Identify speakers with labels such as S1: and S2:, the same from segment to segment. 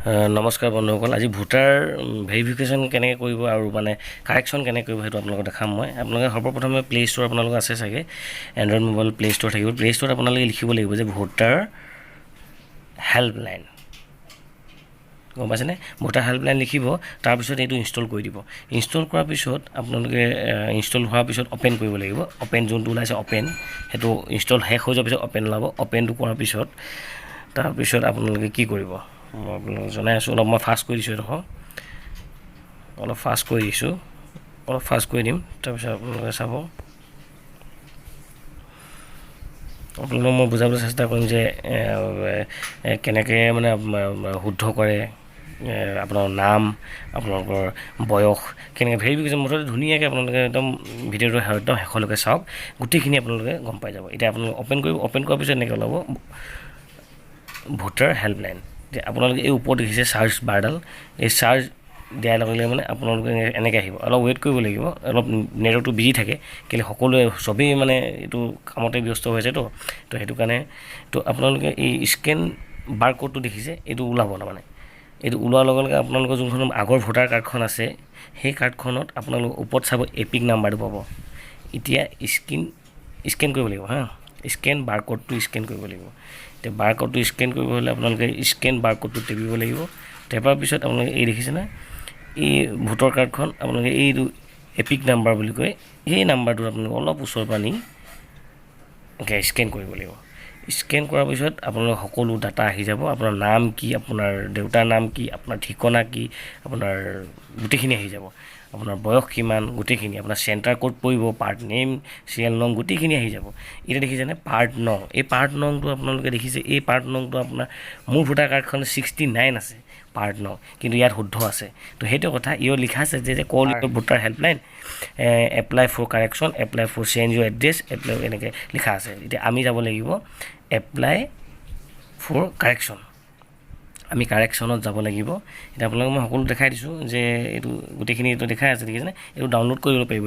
S1: নমস্কাৰ বন্ধুসকল, আজি ভোটাৰ ভেৰিফিকেশ্যন কেনেকৈ কৰিব আৰু মানে কাৰেকশ্যন কেনেকৈ কৰিব, সেইটো আপোনালোকক দেখাম মই। আপোনালোকে সৰ্বপ্ৰথমে প্লে' ষ্ট'ৰ আপোনালোকৰ আছে চাগে, এণ্ড্ৰইড মোবাইল প্লে' ষ্ট'ৰ থাকিব। প্লে' ষ্ট'ৰত আপোনালোকে লিখিব লাগিব যে ভোটাৰ হেল্পলাইন, গম পাইছেনে? ভোটাৰ হেল্পলাইন লিখিব, তাৰপিছত এইটো ইনষ্টল কৰি দিব। ইনষ্টল কৰাৰ পিছত আপোনালোকে ইনষ্টল হোৱাৰ পিছত অ'পেন কৰিব লাগিব। অ'পেন যোনটো ওলাইছে অ'পেন, সেইটো ইনষ্টল শেষ হৈ যোৱাৰ পিছত অ'পেন ওলাব। অ'পেনটো কৰাৰ পিছত তাৰপিছত আপোনালোকে কি কৰিব, মই আপোনালোকক জনাই আছোঁ। অলপ মই ফাষ্ট কৰি দিছোঁ, এইডোখৰ অলপ ফাষ্ট কৰি দিছোঁ, অলপ ফাষ্ট কৰি দিম। তাৰপিছত আপোনালোকে চাব, আপোনালোকক মই বুজাবলৈ চেষ্টা কৰিম যে কেনেকৈ মানে শুদ্ধ কৰে আপোনাৰ নাম, আপোনালোকৰ বয়স কেনেকৈ ভেৰিফিকেশ্যন। মুঠতে ধুনীয়াকৈ আপোনালোকে একদম ভিডিঅ'টো একদম শেষলৈকে চাওক, গোটেইখিনি আপোনালোকে গম পাই যাব। এতিয়া আপোনালোকে অ'পেন কৰিব। অ'পেন কৰাৰ পিছত এনেকৈ ওলাব ভোটাৰ হেল্পলাইন। এতিয়া আপোনালোকে এই ওপৰত দেখিছে চাৰ্চ বাৰডাল, এই চাৰ্চ দিয়াৰ লগে লগে মানে আপোনালোকে এনেকৈ আহিব। অলপ ৱেইট কৰিব লাগিব, অলপ নেটৱৰ্কটো বিজি থাকে। কেলৈ সকলোৱে চবেই মানে এইটো কামতে ব্যস্ত হৈ আছেতো, তো সেইটো কাৰণে। তো আপোনালোকে এই স্কেন বাৰ ক'ডটো দেখিছে, এইটো ওলাব। তাৰমানে এইটো ওলোৱাৰ লগে লগে আপোনালোকৰ যোনখন আগৰ ভোটাৰ কাৰ্ডখন আছে, সেই কাৰ্ডখনত আপোনালোক ওপৰত চাব, এপিক নাম্বাৰটো পাব। এতিয়া স্কেন কৰিব লাগিব। হা, স্কেন বাৰ ক'ডটো স্কেন কৰিব লাগিব। এতিয়া বাৰ ক'ডটো স্কেন কৰিব হ'লে আপোনালোকে স্কেন বাৰ ক'ডটো টিপিব লাগিব। টেপাৰ পিছত আপোনালোকে এই দেখিছেনে, এই ভোটৰ কাৰ্ডখন আপোনালোকে এইটো এপিক নাম্বাৰ বুলি কয়, সেই নাম্বাৰটো আপোনালোকে অলপ ওচৰৰ পৰা নি স্কেন কৰিব লাগিব। স্কেন কৰাৰ পিছত আপোনালোকৰ সকলো ডাটা আহি যাব। আপোনাৰ নাম কি, আপোনাৰ দেউতাৰ নাম কি, আপোনাৰ ঠিকনা কি, আপোনাৰ গোটেইখিনি আহি যাব। আপোনাৰ বয়স কিমান, গোটেইখিনি, আপোনাৰ চেণ্টাৰ ক'ত পৰিব, পাৰ্ট নেম, চিৰিয়েল নং, গোটেইখিনি আহি যাব। এতিয়া দেখিছেনে পাৰ্ট নং, এই পাৰ্ট নংটো আপোনালোকে দেখিছে, এই পাৰ্ট নংটো আপোনাৰ মোৰ ভোটাৰ কাৰ্ডখন 69 আছে পাৰ্ট নং, কিন্তু ইয়াত শুদ্ধ আছে। তো সেইটো কথা ইয়াত লিখা আছে যে call voter helpline, apply for correction, apply for change your address, apply, এনেকৈ লিখা আছে। এতিয়া আমি যাব লাগিব এপ্লাই ফৰ কাৰেকশ্যন, আমি কাৰেকশ্যনত যাব লাগিব। এতিয়া আপোনালোকক মই সকলো দেখাই দিছোঁ যে এইটো গোটেইখিনি এইটো দেখাই আছে, দেখিছেনে? এইটো ডাউনলোড কৰি ল'ব পাৰিব।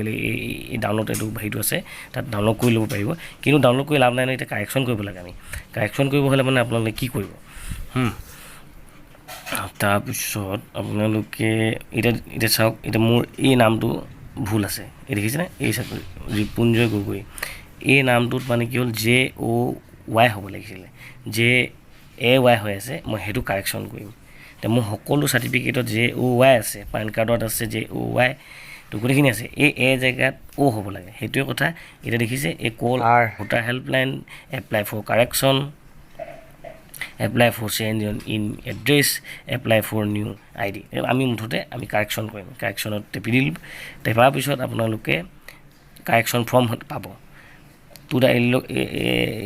S1: এই ডাউনলোড এইটো হেৰিটো আছে, তাত ডাউনলোড কৰি ল'ব পাৰিব। কিন্তু ডাউনলোড কৰি লাভ নাই নহয়, এতিয়া কাৰেকশ্যন কৰিব লাগে। আমি কাৰেকশ্যন কৰিব হ'লে মানে আপোনালোকে কি কৰিব? তাৰপিছত আপোনালোকে এতিয়া চাওক, এতিয়া মোৰ এই নামটো ভুল আছে, এই দেখিছেনে? এই চাওক, ৰিপুঞ্জয় গগৈ, এই নামটোত মানে কি হ'ল, জে অ' ৱাই হ'ব লাগিছিলে, জে এ ৱাই হৈ আছে। মই সেইটো কাৰেকশ্যন কৰিম। এতিয়া মোৰ সকলো চাৰ্টিফিকেটত জে অ' ৱাই আছে, পান কাৰ্ডত আছে জে অ' ৱাই, তো গোটেইখিনি আছে। এই এ জেগাত অ' হ'ব লাগে, সেইটোৱে কথা। এতিয়া দেখিছে এই call
S2: R
S1: voter helpline, apply for correction, apply for change in address, apply for new ID। আমি মুঠতে আমি কাৰেকশ্যন কৰিম। কাৰেকশ্যনত টেপি দিলোঁ। টেপাৰ পিছত আপোনালোকে কাৰেকশ্যন ফৰ্ম পাব, to the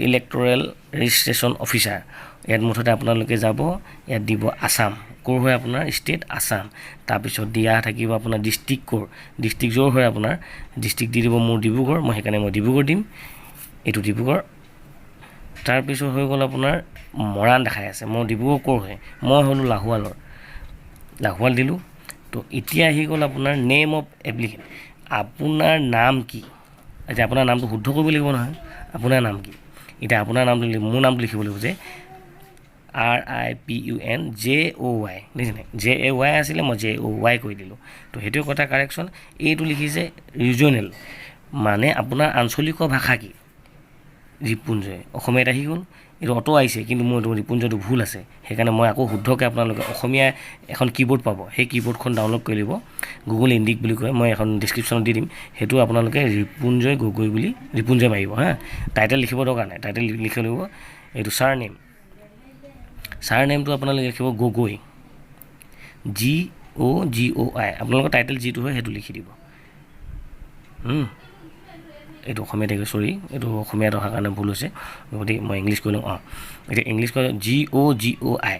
S1: electoral registration officer। ইয়াত মুঠতে আপোনালোকে যাব, ইয়াত দিব আছাম, ক'ৰ হয় আপোনাৰ ষ্টেট আছাম। তাৰপিছত দিয়া থাকিব আপোনাৰ ডিষ্ট্ৰিক্ট, ক'ৰ ডিষ্ট্ৰিক্ট, য'ৰ হয় আপোনাৰ ডিষ্ট্ৰিক্ট দি দিব। মোৰ ডিব্ৰুগড়, মই সেইকাৰণে মই ডিব্ৰুগড় দিম, এইটো ডিব্ৰুগড়। তাৰপিছত হৈ গ'ল আপোনাৰ মৰাণ দেখাই আছে, মই ডিব্ৰুগড় ক'ৰ হয়, মই হ'লোঁ লাহোৱালৰ, লাহোৱাল দিলোঁ। তো এতিয়া আহি গ'ল আপোনাৰ নেম অফ এপ্লিকেণ্ট, আপোনাৰ নাম কি? এতিয়া আপোনাৰ নামটো শুদ্ধ কৰিব লাগিব নহয়। আপোনাৰ নাম কি? এতিয়া আপোনাৰ নামটো, মোৰ নামটো লিখিব লাগিব যে RIPUNJOY, দেখিছেনে? জে এ ৱাই আছিলে, মই জে অ' ৱাই কৰি দিলোঁ। তো সেইটোৱে কথা কাৰেকশ্যন। এইটো লিখিছে ৰিজনেল, মানে আপোনাৰ আঞ্চলিক ভাষা কি? ৰিপুঞ্জয়, অসমীয়াত আহি গ'ল। এইটো অটো আহিছে, কিন্তু মোৰ এইটো ৰিপুঞ্জয়টো ভুল আছে। সেইকাৰণে মই আকৌ শুদ্ধকৈ, আপোনালোকে অসমীয়া এখন কীবৰ্ড পাব, সেই কীবৰ্ডখন ডাউনলোড কৰি ল'ব। গুগল ইণ্ডিক বুলি কয়, মই এখন ডিছক্ৰিপশ্যনত দি দিম। সেইটো আপোনালোকে ৰিপুঞ্জয় গগৈ বুলি ৰিপুঞ্জয় মাৰিব। হা, টাইটেল লিখিব দৰকাৰ নাই, টাইটেল লিখিব লাগিব এইটো ছাৰ নেম। ছাৰ নেমটো আপোনালোকে লিখিব গগৈ, GOGOI। আপোনালোকৰ টাইটেল যিটো হয় সেইটো লিখি দিব। এইটো অসমীয়াত থাকিব, চৰি, এইটো অসমীয়াত অহাৰ কাৰণে ভুল হৈছে, গতিকে মই ইংলিছ কৰি লওঁ। অঁ, এতিয়া ইংলিছ কৰি GOGOI,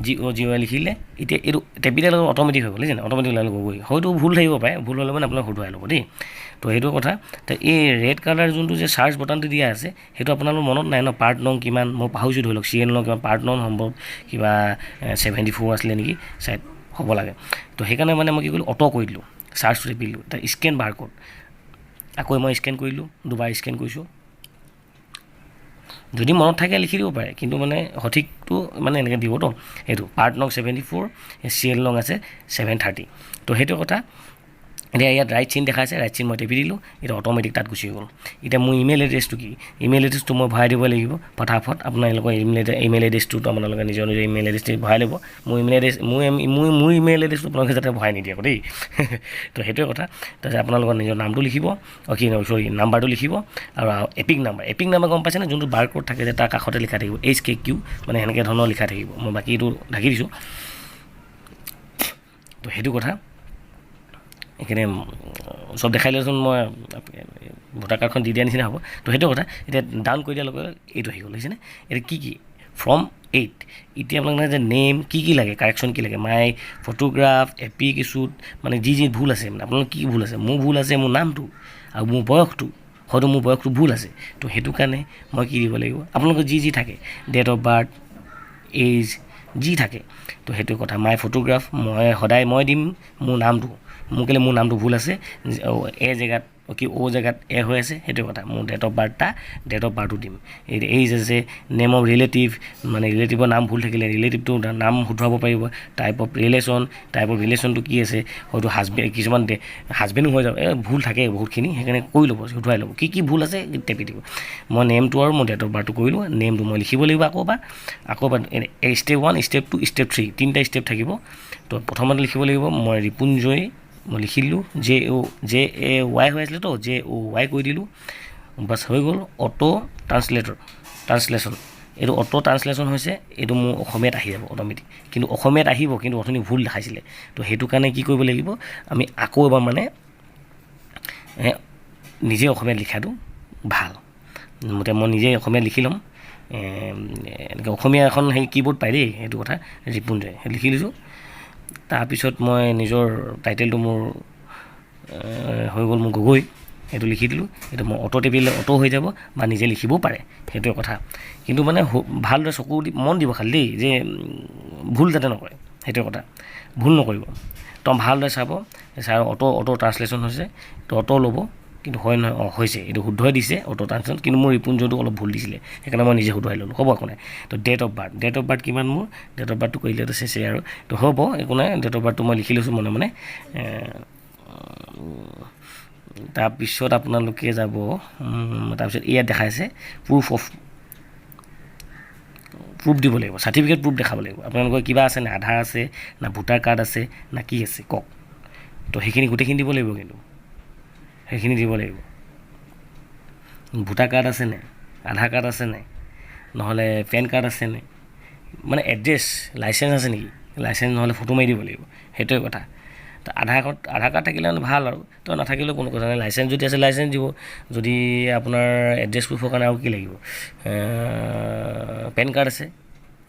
S1: GOGOI লিখিলে। এতিয়া এইটো টেপি দিয়াৰ লগত অট'মেটিক হৈ গ'ল, দেখিছেনে? অট'মেটিক ওলাই গগৈ। হয়তো ভুল থাকিব পাৰে, ভুল হ'লে মানে আপোনাক শুধৰাই ল'ব দেই। তো সেইটো কথা। তো এই ৰেড কালাৰ যোনটো যে চাৰ্চ বটানটো দিয়া আছে, সেইটো আপোনালোকৰ মনত নাই ন, পাৰ্ট নং কিমান মই পাহৰিছোঁ। ধৰি লওক চিৰিয়েল নং কিমান, পাৰ্ট নং সম্ভৱ কিবা 74 আছিলে নেকি চাইড হ'ব লাগে। তো সেইকাৰণে মানে মই কি কৰিলোঁ, অট' কৰি দিলোঁ, চাৰ্চ টিপি দিলোঁ। তাৰ স্কেন বাৰ ক'ড আকৌ মই স্কেন কৰিলোঁ, দুবাৰ স্কেন কৰিছোঁ। যদি মনত থাকে লিখি দিব পাৰে, কিন্তু মানে সঠিকটো মানে এনেকৈ দিবতো। সেইটো পাৰ্ট নং 74, চিৰিয়েল নং আছে 730। তো সেইটো কথা। এতিয়া ইয়াত ৰাইট চিন দেখাইছে, ৰাইট চিন মই টিপি দিলোঁ, এতিয়া অট'মেটিক তাত গুচি গ'ল। এতিয়া মোৰ ইমেইল এড্ৰেছটো কি? ইমেইল এড্ৰেছটো মই ভৰাই দিব লাগিব ফটাফট। আপোনালোকৰ ইমেইল এড্ৰেছটোতো আপোনালোকে নিজৰ নিজৰ ইমেইল এড্ৰেছটো ভৰাই ল'ব। মোৰ ইমেইল এড্ৰেছ মোৰ মোৰ মোৰ ইমেইল এড্ৰেছটো আপোনালোকে যাতে ভৰাই নিদিয়ে আকৌ দেই। তো সেইটোৱে কথা। তাৰপিছত আপোনালোকৰ নিজৰ নামটো লিখিব, অ' কি চৰি, নাম্বাৰটো লিখিব আৰু এপিক নাম্বাৰ। এপিক নাম্বাৰ গম পাইছেনে? যোনটো বাৰ কোড থাকে যে, তাৰ কাষতে লিখা থাকিব HKQ, মানে সেনেকৈ ধৰণৰ লিখা থাকিব। মই বাকীটো ঢাকি দিছোঁ। তো সেইটো কথা। সেইকাৰণে চব দেখাই দিলেচোন মই ভোটাৰ কাৰ্ডখন দি দিয়া নিচিনা হ'ব। তো সেইটো কথা। এতিয়া ডাউন কৰি দিয়াৰ লগে লগে এইটো আহি গ'ল, দেখিছেনে? এতিয়া কি কি ফৰ্ম 8। এতিয়া আপোনাক যে নেম কি কি লাগে, কাৰেকশ্যন কি লাগে, মাই ফটোগ্ৰাফ, এপিক ইছ্যুত, মানে যি যি ভুল আছে, মানে আপোনালোকৰ কি ভুল আছে। মোৰ ভুল আছে মোৰ নামটো আৰু মোৰ বয়সটো, হয়তো মোৰ বয়সটো ভুল আছে। তো সেইটো কাৰণে মই কি দিব লাগিব? আপোনালোকৰ যি যি থাকে, ডেট অফ বাৰ্থ, এইজ, যি থাকে। তো সেইটো কথা। মাই ফটোগ্ৰাফ মই সদায় মই দিম মোৰ নামটো, মোৰ কেলৈ মোৰ নামটো ভুল আছে, এ জেগাত কি অ' জেগাত এ হৈ আছে, সেইটো কথা। মোৰ date of birth, date of বাৰ্থো দিম। এইজ আছে, নেম অফ ৰিলেটিভ, মানে ৰিলেটিভৰ নাম ভুল থাকিলে ৰিলেটিভটো নাম শুধৰাব পাৰিব। Type of relation, type of ৰিলেশ্যনটো কি আছে, হয়তো হাজবেণ্ড, কিছুমান হাজবেণ্ডো হৈ যাব। এই ভুল থাকে বহুতখিনি, সেইকাৰণে কৰি ল'ব, শুধৰাই ল'ব। কি কি ভুল আছে টেপি দিব। মই নেমটো আৰু মোৰ ডেট অফ বাৰ্থটো কৰিলোঁ। নেমটো মই লিখিব লাগিব আকৌ এবাৰ, আকৌ এবাৰ। ষ্টেপ 1, ষ্টেপ 2, ষ্টেপ 3, তিনিটা ষ্টেপ থাকিব। তো প্ৰথমতে লিখিব লাগিব মই ৰিপুঞ্জয়, মই লিখি দিলোঁ। JOJAY হৈ আছিলেতো, JOY কৰি দিলোঁ, বাছ হৈ গ'ল। অ'টো ট্ৰান্সলেটৰ, ট্ৰান্সলেশ্যন, এইটো অ'টো ট্ৰান্সলেশ্যন হৈছে, এইটো মোৰ অসমীয়াত আহি যাব অট'মেটিক। কিন্তু অসমীয়াত আহিব, কিন্তু অথনি ভুল দেখাইছিলে। তো সেইটো কাৰণে কি কৰিব লাগিব? আমি আকৌ এবাৰ মানে নিজে অসমীয়াত লিখাটো ভাল। এতিয়া মই নিজে অসমীয়াত লিখি ল'ম। এনেকৈ অসমীয়া এখন সেই কীবৰ্ড পায় দেই, সেইটো কথা। ৰিপুঞ্জয় সেই লিখি লৈছোঁ। তাৰপিছত মই নিজৰ টাইটেলটো মোৰ হৈ গ'ল, মোৰ গগৈ, সেইটো লিখি দিলোঁ। এইটো মই অ'টো টিপিলে অ'টো হৈ যাব বা নিজে লিখিবও পাৰে, সেইটোৱে কথা। কিন্তু মানে ভালদৰে চকু দি মন দিব খালি দেই যে ভুল যাতে নকৰে, সেইটোৱে কথা। ভুল নকৰিব। তো ভালদৰে চাব, ছাৰ অ'টো ট্ৰান্সলেশ্যন হৈছে, তো অ'টো ল'ব। কিন্তু হয় নহয়, অঁ হৈছে, এইটো শুদ্ধই দিছে অ'টো ট্ৰান্সলেশ্যন। কিন্তু মোৰ ৰিপুঞ্জয়টো অলপ ভুল দিছিলে, সেইকাৰণে মই নিজে শুধৰাই ল'লোঁ। হ'ব, একো নাই। তো date of birth, date of birth কিমান মোৰ? ডেট অফ বাৰ্থটো কৰিলেতো চেচেই আৰু। তো হ'ব, একো নাই। ডেট অফ বাৰ্থটো মই লিখি লৈছোঁ মনে মনে। তাৰপিছত আপোনালোকে যাব, তাৰপিছত ইয়াত দেখাইছে প্ৰুফ অফ, প্ৰুফ দিব লাগিব, চাৰ্টিফিকেট প্ৰুফ দেখাব লাগিব। আপোনালোকৰ কিবা আছে নে? আধাৰ আছে না ভোটাৰ কাৰ্ড আছে না কি আছে কওক। তো সেইখিনি গোটেইখিনি দিব লাগিব, কিন্তু সেইখিনি দিব লাগিব। ভোটাৰ কাৰ্ড আছে নে, আধাৰ কাৰ্ড আছে নে, নহ'লে পেন কাৰ্ড আছে নে, মানে এড্ৰেছ, লাইচেঞ্চ আছে নেকি? লাইচেঞ্চ নহ'লে ফটো মাৰি দিব লাগিব, সেইটোৱে কথা। তো আধাৰ কাৰ্ড থাকিলে মানে ভাল আৰু তো নাথাকিলেও কোনো কথা নাই। লাইচেঞ্চ যদি আছে লাইচেঞ্চ দিব। যদি আপোনাৰ এড্ৰেছ প্ৰুফৰ কাৰণে আৰু কি লাগিব? পেন কাৰ্ড আছে,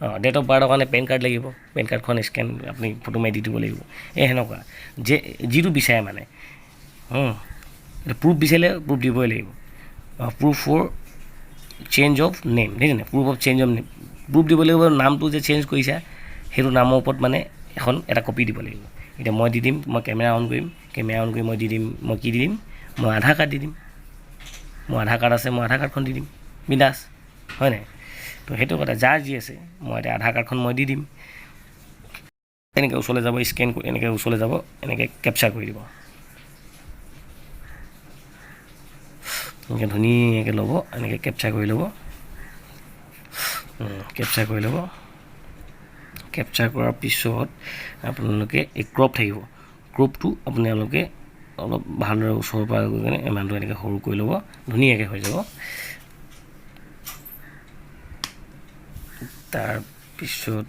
S1: অঁ, ডেট অফ বাৰ্থৰ কাৰণে পেন কাৰ্ড লাগিব। পেন কাৰ্ডখন স্কেন আপুনি ফটো মাৰি দি দিব লাগিব। এই সেনেকুৱা যে যিটো বিচাৰে মানে, প্ৰুফ বিচাৰিলে প্ৰুফ দিবই লাগিব। Proof for change of name, দেখিছেনে? Proof of change of name proof দিব লাগিব। নামটো যে চেঞ্জ কৰিছা, সেইটো নামৰ ওপৰত মানে এখন এটা কপি দিব লাগিব। এতিয়া মই দি দিম, মই কেমেৰা অন কৰিম, কেমেৰা অন কৰি মই দি দিম। মই কি দি দিম? মই আধাৰ কাৰ্ড দি দিম। মোৰ আধাৰ কাৰ্ড আছে, মই আধাৰ কাৰ্ডখন দি দিম, বিন্দাছ, হয় নাই? তো সেইটো কথা। যাৰ যি আছে, মই এতিয়া আধাৰ কাৰ্ডখন মই দি দিম। এনেকৈ ওচৰলৈ যাব, স্কেন কৰি এনেকৈ ওচৰলৈ যাব, এনেকৈ কেপচাৰ কৰি দিব। এনেকৈ ধুনীয়াকৈ ল'ব, এনেকৈ কেপচাৰ কৰি ল'ব, কেপচাৰ কৰি ল'ব। কেপচাৰ কৰাৰ পিছত আপোনালোকে এই ক্ৰপ থাকিব, ক্ৰপটো আপোনালোকে অলপ ভালদৰে ওচৰৰ পৰা গৈ কিনে ইমানটো এনেকৈ সৰু কৰি ল'ব, ধুনীয়াকৈ হৈ যাব। তাৰপিছত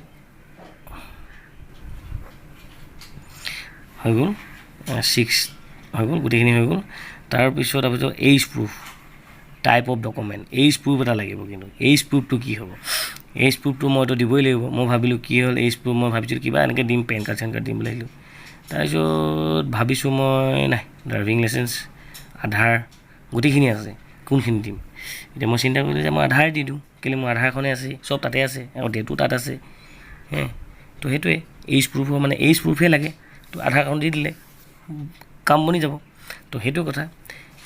S1: হৈ গ'ল, 6 হৈ গ'ল, গোটেইখিনি হৈ গ'ল। তাৰপিছত তাৰপিছত age proof, type of document, age proof এটা লাগিব। কিন্তু এইজ প্ৰুফটো কি হ'ব? এইজ প্ৰুফটো মইতো দিবই লাগিব। মই ভাবিলোঁ কি হ'ল এইজ প্ৰুফ, মই ভাবিছিলোঁ কিবা এনেকৈ দিম, পেন কাৰ্ড চেন কাৰ্ড দিম বুলি ভাবিলোঁ। তাৰপিছত ভাবিছোঁ মই নাই, ড্ৰাইভিং লাইচেঞ্চ, আধাৰ গোটেইখিনি আছে, কোনখিনি দিম? এতিয়া মই চিন্তা কৰিলোঁ যে মই আধাৰ দি দিওঁ। কেলৈ মোৰ আধাৰখনে আছে, চব তাতে আছে আৰু ডেটো তাত আছে। হে, তো সেইটোৱে এইজ প্ৰুফৰ, মানে এইজ প্ৰুফেই লাগে। তো আধাৰখন দি দিলে কাম বনি যাব। তো সেইটো কথা।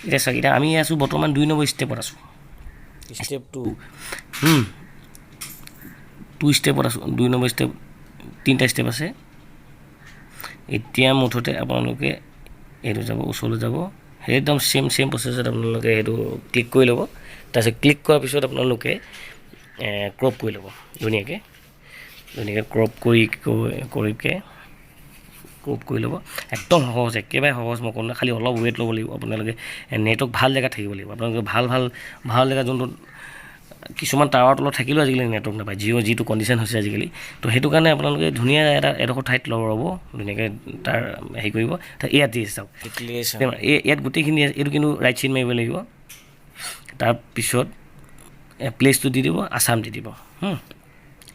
S1: এতিয়া চাওক, এতিয়া আমি আছোঁ বৰ্তমান 2 নম্বৰ ষ্টেপত আছোঁ। ষ্টেপ টু, টু ষ্টেপত আছোঁ, 2 নম্বৰ ষ্টেপ, তিনিটা ষ্টেপ আছে। এতিয়া মুঠতে আপোনালোকে এইটো যাব, ওচৰলৈ যাব, একদম ছেম ছেম প্ৰচেছত আপোনালোকে সেইটো ক্লিক কৰি ল'ব। তাৰপিছত ক্লিক কৰাৰ পিছত আপোনালোকে ক্ৰপ কৰি ল'ব ধুনীয়াকৈ। ধুনীয়াকৈ ক্ৰপ কৰি কৰিকে ক্ৰপ কৰি ল'ব। একদম সহজ, একেবাৰে সহজ। মই ক'লো, খালি অলপ ৱেইট ল'ব লাগিব আপোনালোকে। নেটৱৰ্ক ভাল জেগাত থাকিব লাগিব আপোনালোকে। ভাল ভাল ভাল জেগা, যোনটোত কিছুমান টাৱাৰ তলত থাকিলেও আজিকালি নেটৱৰ্ক নাপায়, জিঅ' যিটো কণ্ডিশ্যন হৈছে আজিকালি। তো সেইটো কাৰণে আপোনালোকে ধুনীয়া এটা এডোখৰ ঠাইত ল'ব, ৰ'ব ধুনীয়াকৈ, তাৰ হেৰি কৰিব। ইয়াত দি চাওক, এই ইয়াত গোটেইখিনি, এইটো কিন্তু ৰাইট চিন মাৰিব লাগিব। তাৰপিছত প্লেচটো দি দিব, আছাম দি দিব,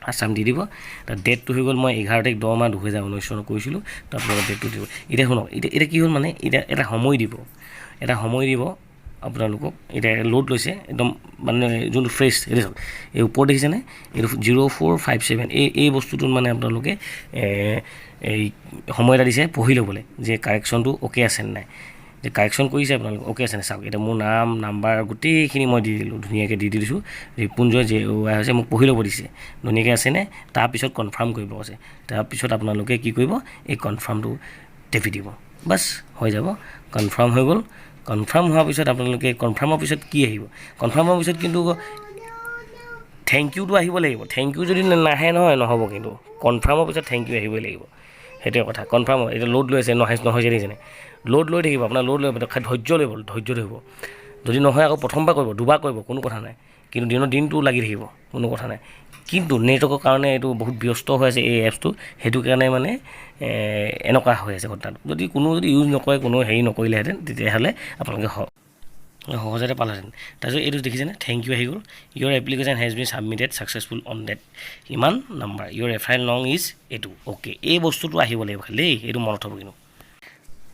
S1: আছাম দি দিব। তাৰ ডেটটো হৈ গ'ল, মই 11 তাৰিখ 10 মাহ 2019 চনত কৰিছিলোঁ। তো আপোনালোকে ডেটটো দিব। এতিয়া শুনক, এতিয়া কি হ'ল মানে, এতিয়া এটা সময় দিব, এটা সময় দিব আপোনালোকক। এতিয়া লোড লৈছে একদম, মানে যোনটো ফ্ৰেছ। এইটো চাওক, এই ওপৰত দেখিছেনে, এইটো 0457। এই বস্তুটোত মানে আপোনালোকে এই সময় এটা দিছে পঢ়ি ল'বলৈ যে কাৰেকশ্যনটো অ'কে আছে নে নাই, যে কাৰেকশ্যন কৰিছে আপোনালোকে, অ'কে আছে নে। চাওক, এতিয়া মোৰ নাম, নাম্বাৰ গোটেইখিনি মই দি দিলোঁ, ধুনীয়াকৈ দি দিছোঁ। ৰিপুঞ্জয় জে ৱাই হৈছে, মোক পঢ়ি ল'ব দিছে ধুনীয়াকৈ আছেনে। তাৰপিছত কনফাৰ্ম কৰিব কৈছে। তাৰপিছত আপোনালোকে কি কৰিব? এই কনফাৰ্মটো টেপি দিব, বাছ হৈ যাব, কনফাৰ্ম হৈ গ'ল। কনফাৰ্ম হোৱাৰ পিছত আপোনালোকে, কনফাৰ্মৰ পিছত কি আহিব? কনফাৰ্মৰ পিছত কিন্তু thank ইউটো আহিব লাগিব। Thank U যদি নাহে নহয়, নহ'ব কিন্তু। কনফাৰ্মৰ পিছত thank U আহিবই লাগিব, সেইটোৱে কথা। কনফাৰ্ম এতিয়া লোড লৈ আছে, নহয় নহৈছে, দেখিছেনে? লোড লৈ থাকিব আপোনাৰ, লোড লৈ ধৈৰ্য লাগিব, ধৈৰ্য ধৰিব। যদি নহয় আকৌ প্ৰথমবাৰ কৰিব, দুবাৰ কৰিব, কোনো কথা নাই। কিন্তু দিনৰ দিনটো লাগি থাকিব, কোনো কথা নাই। কিন্তু নেটৱৰ্কৰ কাৰণে এইটো বহুত ব্যস্ত হৈ আছে এই এপছটো, সেইটো কাৰণে মানে এনেকুৱা হৈ আছে ঘটনাটো। যদি কোনো যদি ইউজ নকৰে, কোনো হেৰি নকৰিলেহেঁতেন, তেতিয়াহ'লে আপোনালোকে সহজতে পালেহেঁতেন। তাৰপিছত এইটো দেখিছেনে, thank U আহি গ'ল। "Your application has been submitted successful on date" ইমান নাম্বাৰ, "ইয়ৰ ৰেফাৰেল নং is" এইটো। অ'কে, এই বস্তুটো আহিব লাগিব খালি দেই, এইটো মনত থ'ব কিন্তু।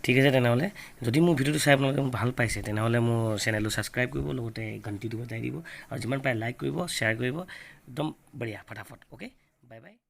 S1: ঠিক আছে, তেনেহ'লে যদি মোৰ ভিডিঅ'টো চাই আপোনালোকে ভাল পাইছে, তেনেহ'লে মোৰ চেনেলটো ছাবস্ক্ৰাইব কৰিব, লগতে ঘণ্টিটো বজাই দিব আৰু যিমান পাৰে লাইক কৰিব, শ্বেয়াৰ কৰিব। একদম বঢ়িয়া, ফটাফট। Okay, bye bye.